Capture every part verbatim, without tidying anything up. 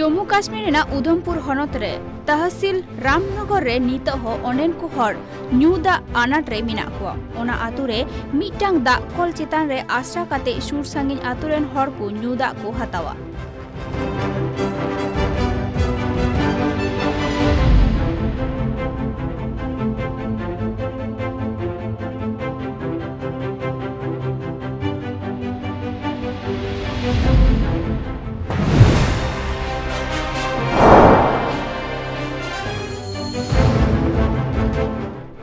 ᱡᱚᱢᱢᱩ ᱠᱟᱥᱢᱤᱨ ᱨᱮᱱᱟᱜ ᱩᱫᱷᱚᱢᱯᱩᱨ ᱦᱚᱱᱚᱛ ᱨᱮ ᱛᱟᱦᱥᱤᱞ ᱨᱟᱢᱱᱚᱜᱚᱨ ᱨᱮ ᱱᱤᱛᱚᱜ ᱦᱚᱸ ᱚᱸᱰᱮᱱ ᱠᱚ ᱦᱚᱲ ᱧᱩ ᱫᱟᱜ ᱟᱱᱟᱴ ᱨᱮ ᱢᱮᱱᱟᱜ ᱠᱚᱣᱟ᱾ ᱚᱱᱟ ᱟᱛᱳ ᱨᱮ ᱢᱤᱫᱴᱟᱝ ᱫᱟᱜ ᱠᱚᱞ ᱪᱮᱛᱟᱱ ᱨᱮ ᱟᱥᱨᱟ ᱠᱟᱛᱮ ᱥᱩᱨ ᱥᱟᱺᱜᱤᱧ ᱟᱛᱳ ᱨᱮᱱ ᱦᱚᱲ ᱠᱚ ᱧᱩ ᱫᱟᱜ ᱠᱚ ᱦᱟᱛᱟᱣᱟ᱾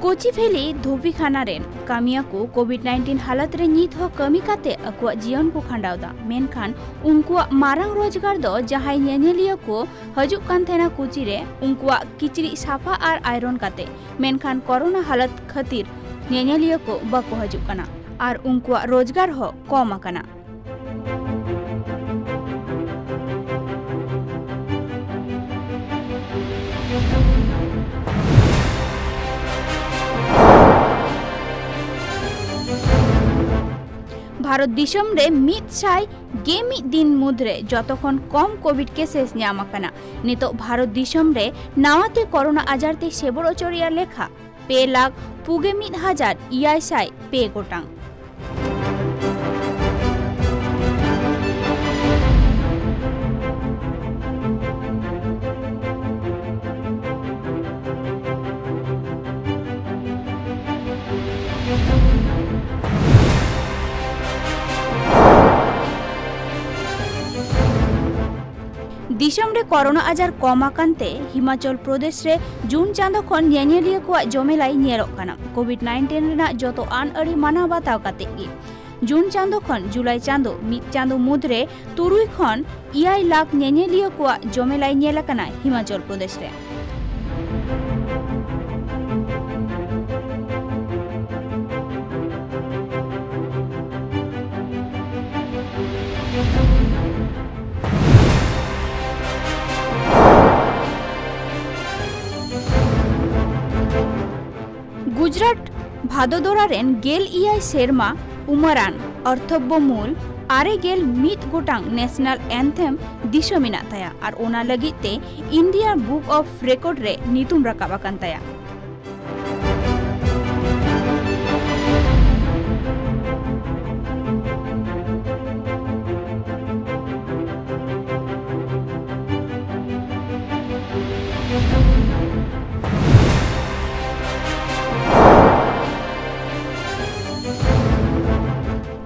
ᱠᱳᱪᱤ ᱵᱷᱮᱞᱤ ᱫᱷᱳᱵᱤ ᱠᱷᱟᱱᱟ ᱨᱮᱱ ᱠᱟᱹᱢᱤᱭᱟᱹ ᱠᱚ ᱠᱳᱵᱷᱤᱰ ᱱᱟᱭᱤᱱᱴᱤᱱ ᱦᱟᱞᱚᱛ ᱨᱮ ᱱᱤᱛ ᱦᱚᱸ ᱠᱟᱹᱢᱤ ᱠᱟᱛᱮ ᱟᱠᱚᱣᱟᱜ ᱡᱤᱭᱚᱱ ᱠᱚ ᱠᱷᱟᱸᱰᱟᱣ ᱫᱟ᱾ ᱢᱮᱱᱠᱷᱟᱱ ᱩᱱᱠᱩᱣᱟᱜ ᱢᱟᱨᱟᱝ ᱨᱳᱡᱽᱜᱟᱨ ᱫᱚ ᱡᱟᱦᱟᱸᱭ ᱧᱮᱧᱮᱞᱤᱭᱟᱹ ᱠᱚ ᱦᱤᱡᱩᱜ ᱠᱟᱱ ᱛᱟᱦᱮᱱᱟ ᱠᱳᱪᱤ ᱨᱮ, ᱩᱱᱠᱩᱣᱟᱜ ᱠᱤᱪᱨᱤᱡ ᱥᱟᱯᱷᱟ ᱟᱨ ᱟᱭᱨᱚᱱ ᱠᱟᱛᱮ᱾ ᱢᱮᱱᱠᱷᱟᱱ ᱠᱚᱨᱳᱱᱟ ᱦᱟᱞᱚᱛ ᱠᱷᱟᱹᱛᱤᱨ ᱧᱮᱧᱮᱞᱤᱭᱟᱹ ᱠᱚ ᱵᱟᱠᱚ ᱦᱤᱡᱩᱜ ᱠᱟᱱᱟ ᱟᱨ ᱩᱱᱠᱩᱣᱟᱜ ᱨᱳᱡᱽᱜᱟᱨ ᱦᱚᱸ ᱠᱚᱢ ᱟᱠᱟᱱᱟ᱾ ᱵᱷᱟᱨᱚᱛ ᱫᱤᱥᱚᱢ ᱨᱮ ᱢᱤᱫ ᱥᱟᱭ ᱜᱮᱞ ᱢᱤᱫ ᱫᱤᱱ ᱢᱩᱫᱽᱨᱮ ᱡᱚᱛᱚ ᱠᱷᱚᱱ ᱠᱚᱢ ᱠᱳᱵᱷᱤᱰ ᱠᱮᱥᱮᱥ ᱧᱟᱢ ᱟᱠᱟᱱᱟ᱾ ᱱᱤᱛᱚᱜ ᱵᱷᱟᱨᱚᱛ ᱫᱤᱥᱚᱢ ᱨᱮ ᱱᱟᱣᱟ ᱛᱮ ᱠᱚᱨᱳᱱᱟ ᱟᱡᱟᱨ ᱛᱮ ᱥᱮᱵᱚᱨ ᱚᱪᱚ ᱨᱮᱭᱟᱜ ᱞᱮᱠᱷᱟ ᱯᱮ ᱞᱟᱠᱷ ᱯᱩᱜᱮ ᱢᱤᱫ ᱦᱟᱡᱟᱨ ᱮᱭᱟᱭ ᱥᱟᱭ ᱯᱮ ᱜᱚᱴᱟᱝ᱾ ᱫᱤᱥᱚᱢ ᱨᱮ ᱠᱚᱨᱳᱱᱟ ᱟᱡᱟᱨ ᱠᱚᱢ ᱟᱠᱟᱱ ᱛᱮ ᱦᱤᱢᱟᱪᱚᱞ ᱯᱨᱚᱫᱮᱥ ᱨᱮ ᱡᱩᱱ ᱪᱟᱸᱫᱚ ᱠᱷᱚᱱ ᱧᱮᱧᱮᱞᱤᱭᱟᱹ ᱠᱚᱣᱟᱜ ᱡᱚᱢᱮᱞᱟᱭ ᱧᱮᱞᱚᱜ ᱠᱟᱱᱟ᱾ ᱠᱳᱵᱷᱤᱰ ᱱᱟᱭᱤᱱᱴᱤᱱ ᱨᱮᱱᱟᱜ ᱡᱚᱛᱚ ᱟᱹᱱ ᱟᱹᱨᱤ ᱢᱟᱱᱟᱣ ᱵᱟᱛᱟᱣ ᱠᱟᱛᱮ ᱜᱮ᱾ ᱡᱩᱱ ᱪᱟᱸᱫᱚ ᱠᱷᱚᱱ ᱡᱩᱞᱟᱭ ᱪᱟᱸᱫᱚ ᱢᱤᱫ ᱪᱟᱸᱫᱚ ᱢᱩᱫᱽᱨᱮ ᱛᱩᱨᱩᱭ ᱠᱷᱚᱱ ᱮᱭᱟᱭ ᱞᱟᱠᱷ ᱧᱮᱧᱮᱞᱤᱭᱟᱹ ᱠᱚᱣᱟᱜ ᱡᱚᱢᱮᱞᱟᱭ ᱧᱮᱞ ᱟᱠᱟᱱᱟ ᱦᱤᱢᱟᱪᱚᱞ ᱯᱨᱚᱫᱮᱥ ᱨᱮ᱾ ᱜᱩᱡᱽᱨᱟᱴ ᱵᱷᱟᱫᱳᱫᱚᱨᱟ ᱨᱮᱱ ᱜᱮᱞ ᱮᱭᱟᱭ ᱥᱮᱨᱢᱟ ᱩᱢᱟᱹᱨᱟᱱ ᱚᱨᱛᱷᱚᱵᱵᱚ ᱢᱩᱞ ᱟᱨᱮ ᱜᱮᱞ ᱢᱤᱫ ᱜᱚᱴᱟᱝ ᱱᱮᱥᱱᱟᱞ ᱮᱱᱛᱷᱮᱢ ᱫᱤᱥᱟᱹ ᱢᱮᱱᱟᱜ ᱛᱟᱭᱟ ᱟᱨ ᱚᱱᱟ ᱞᱟᱹᱜᱤᱫ ᱛᱮ ᱤᱱᱰᱤᱭᱟ ᱵᱩᱠ ᱚᱯᱷ ᱨᱮᱠᱚᱨᱰ ᱨᱮ ᱧᱩᱛᱩᱢ ᱨᱟᱠᱟᱵ ᱟᱠᱟᱱ ᱛᱟᱭᱟ᱾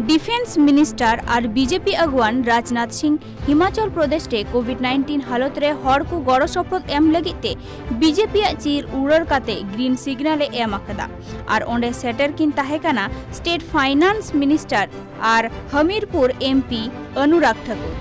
ᱰᱤᱯᱷᱮᱱᱥ ᱢᱤᱱᱤᱥᱴᱟᱨ ᱟᱨ ᱵᱤᱡᱮᱯᱤ ᱟᱹᱜᱩᱣᱟᱱ ᱨᱟᱡᱽᱱᱟᱛᱷ ᱥᱤᱝ ᱦᱤᱢᱟᱪᱚᱞ ᱯᱨᱚᱫᱮᱥ ᱨᱮ ᱠᱳᱵᱷᱤᱰ ᱱᱟᱭᱤᱱᱴᱤᱱ ᱦᱟᱞᱚᱛ ᱨᱮ ᱦᱚᱲ ᱠᱚ ᱜᱚᱲᱚ ᱥᱚᱯᱚᱦᱚᱫ ᱮᱢ ᱞᱟᱹᱜᱤᱫ ᱛᱮ ᱵᱤᱡᱮᱯᱤ ᱟᱜ ᱪᱤᱨ ᱩᱲᱟᱹᱲ ᱠᱟᱛᱮ ᱜᱨᱤᱱ ᱥᱤᱜᱱᱟᱞ ᱮ ᱮᱢ ᱟᱠᱟᱫᱟ ᱟᱨ ᱚᱸᱰᱮ ᱥᱮᱴᱮᱨ ᱠᱤᱱ ᱛᱟᱦᱮᱸ ᱠᱟᱱᱟ ᱥᱴᱮᱴ ᱯᱷᱟᱭᱱᱟᱱᱥ ᱢᱤᱱᱤᱥᱴᱟᱨ ᱟᱨ ᱦᱟᱢᱤᱨᱯᱩᱨ ᱮᱢᱯᱤ ᱚᱱᱩᱨᱟᱜᱽ ᱴᱷᱟᱠᱩᱨ᱾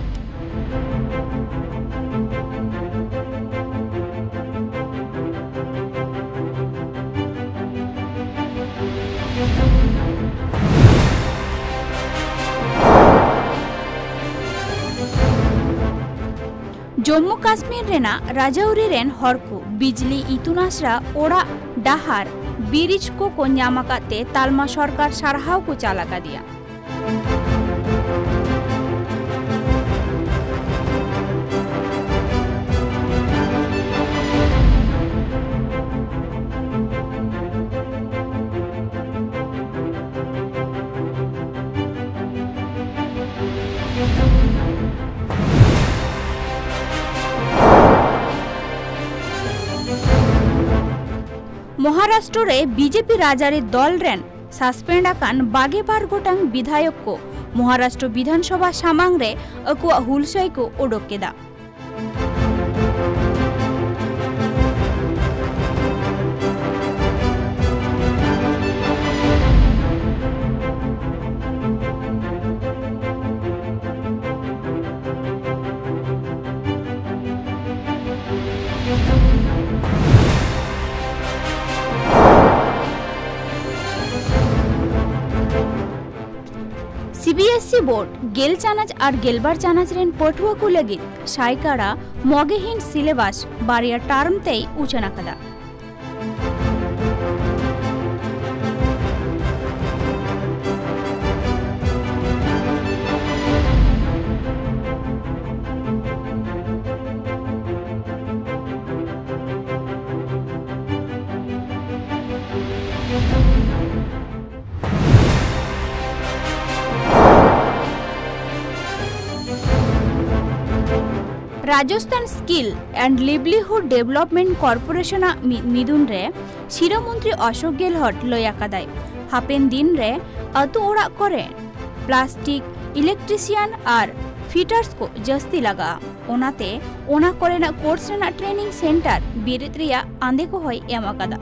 ᱡᱚᱢᱢᱩ ᱠᱟᱥᱢᱤᱨ ᱨᱮᱱᱟᱜ ᱨᱟᱡᱟᱣᱨᱤ ᱨᱮᱱ ᱦᱚᱲ ᱠᱚ ᱵᱤᱡᱽᱞᱤ ᱤᱛᱩᱱ ᱟᱥᱲᱟ, ᱚᱲᱟᱜ, ᱰᱟᱦᱟᱨ, ᱵᱤᱨᱤᱡᱽ ᱠᱚ ᱠᱚ ᱧᱟᱢ ᱟᱠᱟᱫ ᱛᱮ ᱛᱟᱞᱢᱟ ᱥᱚᱨᱠᱟᱨ ᱥᱟᱨᱦᱟᱣ ᱠᱚ ᱪᱟᱞ ᱟᱠᱟᱫᱮᱭᱟ᱾ ᱢᱚᱦᱟᱨᱟᱥᱴᱨᱚ ᱨᱮ ᱵᱤᱡᱮᱯᱤ ᱨᱟᱡᱽᱟᱹᱨᱤ ᱫᱚᱞ ᱨᱮᱱ ᱥᱟᱥᱯᱮᱱᱰ ᱟᱠᱟᱱ ᱵᱟᱜᱮ ᱵᱟᱨ ᱜᱚᱴᱟᱝ ᱵᱤᱫᱷᱟᱭᱚᱠ ᱠᱚ ᱢᱚᱦᱟᱨᱟᱥᱴᱨᱚ ᱵᱤᱫᱷᱟᱱ ᱥᱚᱵᱷᱟ ᱥᱟᱢᱟᱝ ᱨᱮ ᱟᱠᱚᱣᱟᱜ ᱦᱩᱞᱥᱟᱹᱭ ᱠᱚ ᱚᱰᱚᱠ ᱠᱮᱫᱟ᱾ C B S E board ᱜᱮᱞ ᱪᱟᱱᱟᱪ ᱟᱨ ᱜᱮᱞᱵᱟᱨ ᱪᱟᱱᱟᱪ ᱨᱮᱱ ᱯᱟᱹᱴᱷᱩᱣᱟᱹ ᱠᱚ ᱞᱟᱹᱜᱤᱫ ᱥᱟᱭᱠᱟᱲᱟ ᱢᱚᱜᱮᱦᱤᱱ ᱥᱤᱞᱮᱵᱟᱥ ᱵᱟᱨᱭᱟ ᱴᱟᱨᱢ ᱛᱮᱭ ᱩᱪᱷᱟᱹᱱ ᱟᱠᱟᱫᱟ᱾ Rajasthan skill and livelihood development corporation ᱟᱜ ᱢᱤᱫ ᱢᱤᱫᱩᱱ ᱨᱮ ᱥᱤᱨᱟᱹ ᱢᱚᱱᱛᱨᱤ ᱚᱥᱳᱠ ᱜᱮᱦᱞᱚᱴ ᱞᱟᱹᱭ ᱟᱠᱟᱫᱟᱭ, ᱦᱟᱯᱮᱱ ᱫᱤᱱ ᱨᱮ ᱟᱹᱛᱩ ᱚᱲᱟᱜ ᱠᱚᱨᱮ ᱯᱞᱟᱥᱴᱤᱠ, ᱤᱞᱮᱠᱴᱨᱤᱥᱤᱭᱟᱱ ᱟᱨ ᱯᱷᱤᱴᱟᱨᱥ ᱠᱚ ᱡᱟᱹᱥᱛᱤ ᱞᱟᱜᱟᱜᱼᱟ, ᱚᱱᱟᱛᱮ ᱚᱱᱟ ᱠᱚᱨᱮᱱᱟᱜ ᱠᱳᱨᱥ ᱨᱮᱱᱟᱜ ᱴᱨᱮᱱᱤᱝ ᱥᱮᱱᱴᱟᱨ ᱵᱮᱨᱮᱫ ᱨᱮᱭᱟᱜ ᱟᱸᱫᱮ ᱠᱚᱦᱚᱸᱭ ᱮᱢ ᱟᱠᱟᱫᱟ᱾